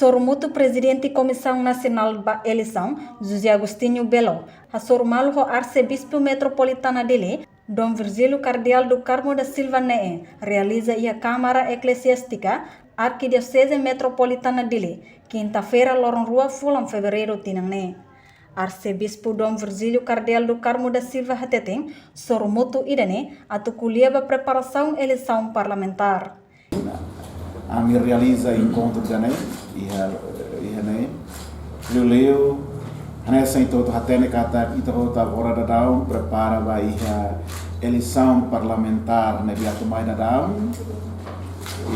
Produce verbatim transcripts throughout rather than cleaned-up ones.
Sorumutu Prezidente Komisaun Nasionál ba Eleisaun, José Agostinho Belo, hasoru malu ho Arsebispu Metropolitana Dili, Dom Virgílio Kardeál do Carmo da Silva ne'e realiza iha Kámara Eklesiástika Arkidioseze Metropolitana Dili, kinta-feira, loron rua fulan Fevereiru tinan ne'e. Arsebispu Dom Virgílio Kardeál do Carmo da Silva hateten, sorumutu ida-ne'e atu ko'alia ba preparasaun eleisaun parlamentár. Ami realiza enkontru ida-ne'e iha, iha ne'e. Liuliu, hanesan ita hotu hatene katak ita hotu agora daudaun prepara ba iha eleisaun parlamentár ne'ebé atu mai daudaun.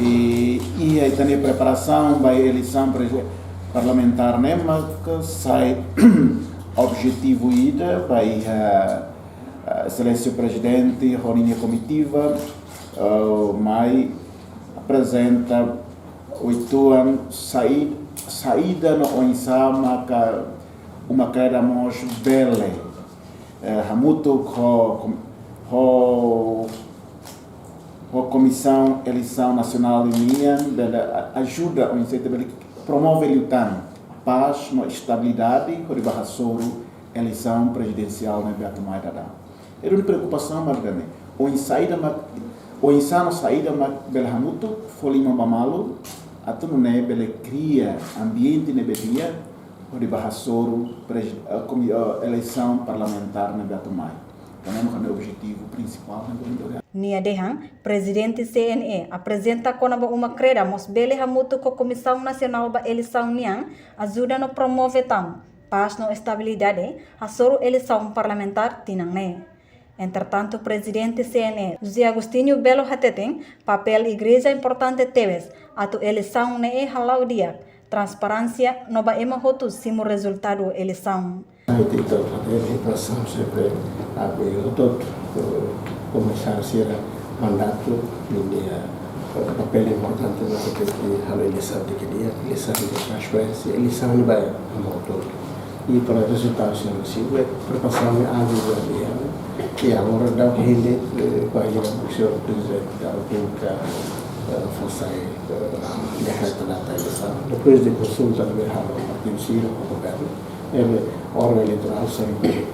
I iha ita-nia preparasaun ba eleisaun prezi-, parlamentár ne'e mak sai objetivu ida ba iha, eh, Exelénsia Prezidente ho ninia komitiva, eh, mai aprezenta uitoan saí-, saida no oinsá maka Uma Kreda mós bele, eh, hamutuk ho, ho, ho Komisaun Eleisaun Nasionál nian bele a-, ajuda oinsá ita bele promove liután pás no estabilidade hodi bá hasoru eleisaun prezidensiál ne'ebé atu mai daudaun. Ita-nia preokupasaun mak ida-ne'e. Oinsá ida mak, oinsá no saida mak bele hamutuk fó liman ba malu, atu nune'e bele kria ambiente ne'ebé di'ak hodi bá hasoru prezi-, eh, komi-, eh, eleisaun parlamentár ne'ebé atu mai. Ida-ne'e mak ita-nia objetivu prinsipál ne'ebé ita. Nia dehan, Prezidente C N E aprezenta kona-ba Uma Kreda mós bele hamutuk ho Komisaun Nasionál ba Eleisaun nian ajuda no promove tan pás no estabilidade, hasoru eleisaun parlamentár tinan ne'e. Entretantu, Prezidente C N E, José Agostinho Belo hateten, papél igreja importante tebes, atu eleisaun ne'e hala'o di'ak, transparénsia no ba ema hotu simu rezultadu eleisaun. Ita hatene, eleisaun sempre apoiu hotu, eh, komisáriu sira mandatu, ninia, eh, papél importante mak ita tenke halo eleisaun di'ak, eleisaun ho transparénsia, eleisaun ba ema hotu. I para rezultadu sira, preparasaun ne'e antes da dia. I agora daudaun hende, eh, ba ira, señór Prezidente da Repúblika, eh, fó sai, eh, dekretu data eleisaun. Depois de konsulta ne'ebé halo ho partidu sira, ho governu, ne'ebé órgaun eleitorál sempre,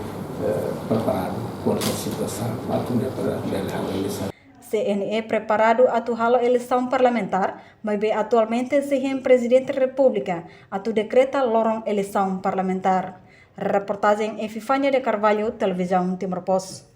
eh, preparadu kualkér situasaun, atu nune'e para bele halo eleisaun. C N E preparadu atu halo eleisaun parlamentár, maibé atualmente sei hein Prezidente Repúblika atu dekreta loron eleisaun parlamentár. Reportajen Epifania de Carvalho, Televizaun Timor Post.